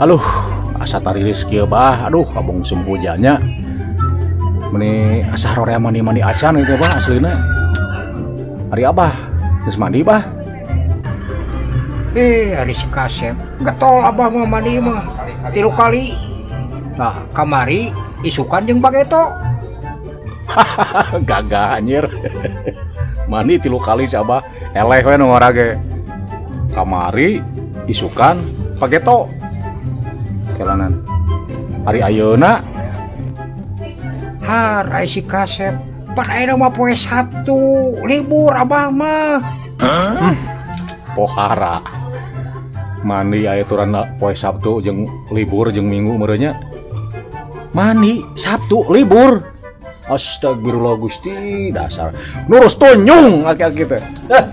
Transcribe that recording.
Aduh, asa tariris kieu, Bah. Aduh, kabung musim hujannya. Meni asa hoream mandi-mandi acan gitu, Bah, aslina. Ari Abah geus mandi, Bah? Eh, ari si Kasep. Getol Abah mah mandi mah. 3 kali. Nah, kamari isukan jeung bageto. Gagah anjir. Mandi 3 kali si Abah. Eleh we nu ngora ge. Kamari isukan pageto. Kelanan. Ari ayeuna Har, ari si Kasep. Pan ayeuna mah poe Sabtu, libur Abah mah. Pohara. Mandi aya aturan poe Sabtu jeung libur jeung Minggu meureunnya. Mandi Sabtu libur. Astagfirullah Gusti, dasar nurus tunyung aki-aki teh. Eh.